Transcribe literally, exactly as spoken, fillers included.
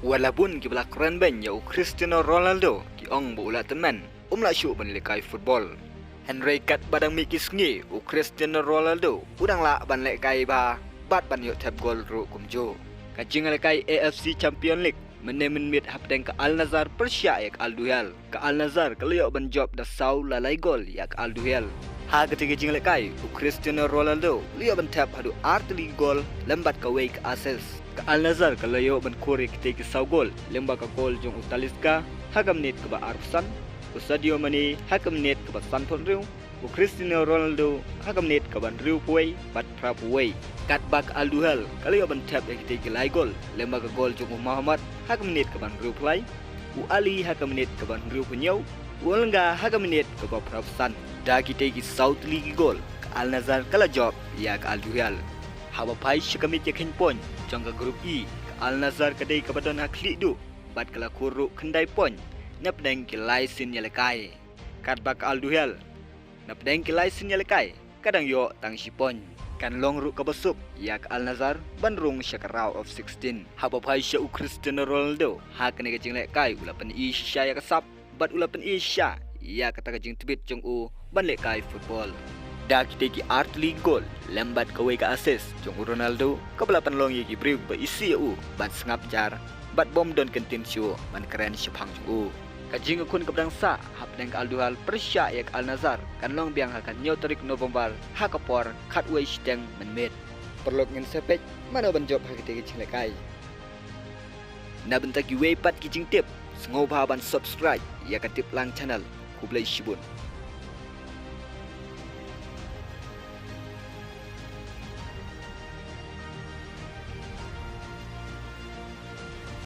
Wat la bun kiba la kren beiñ ïa u Cristiano Ronaldo ki ong ba u la tymmen, um lah shuh ban lehkai football. Hynrei katba dang mih ki sngi, u Cristiano Ronaldo u dang lah ban lehkai bha bad ban ïoh thep gol ruh kumjuh. Ka jingïalehkai A F C Champion League mynne mynmiet hapdeng ka Al Nassr pyrshah ïa ka Al Duhail. Ka Al Nassr ka la ïoh ban jop da saw la lai gol ïa ka Al Duhail. Ha katei ka jinglehkai, u Cristiano Ronaldo u la ïoh ban thep haduh ar tylli ki gol lem bad kawei ka assist. Ka Al Nassr ka la ïoh ban khur ïa kitei ki saw gol lyngba ka gol jong u Talisca ha ka minit kaba arphew san, u Sadio Mane ha ka minit kaba sanphew hynriew, u Cristiano Ronaldo ha ka minit kaba hynriewphew wei bad phraphew wei. Katba ka Al Duhail ka la ïoh ban thep ïa kitei ki lai gol lyngba ka gol jong u Mohamed ha ka minit kaba hynriewphew lai, u Ali ha ka minit kaba hynriewphew hynñiew, u Elanga ha ka minit kaba phraphew san. Da kitei ki saw tylli ki gol, ka Al Nassr ka la jop ïa ka Al Duhail. Haba phai sha ka miet ïakheiñ point jong ka Group E, ka Al Nassr ka dei kaba don ha khlieh duh bad ka la khur ruh khyndai point napdeng ki lai sien ïalehkai. Katba ka Al Duhail napdeng ki lai sien ïalehkai ka dang ïoh tang shi point. Kan long ruh kaba suk ïa ka Al Nassr ban rung sha ka round of sixteen. Haba phai sha u Cristiano Ronaldo, ha kane ka jinglehkai u la pyni shisha ïa ka sap bad u la pyni shisha ïa kata ka jingtbit jong u ban lehkai football. Da kitei ki ar tylli ki gol lem bad kawei ka assist jong u Ronaldo, kaba la pynlong ïa ki briew ba isih ïa u ban sngap jar bad bym don kyntien shuh ban kren shaphang jong u. Ka jingïakhun kaba dang sah hapdeng ka Al Duhail pyrshah ïa ka Al Nassr kan long biang ha ka hynñiew tarik November ha ka por khatwei shiteng mynmiet. Paralok, ngin sa peit mano ban jop ha kitei ki jinglehkai. Na bynta kiwei pat ki jingtip, sngewbha ban subscribe ïa ka Tiplang channel. Khublei shibun.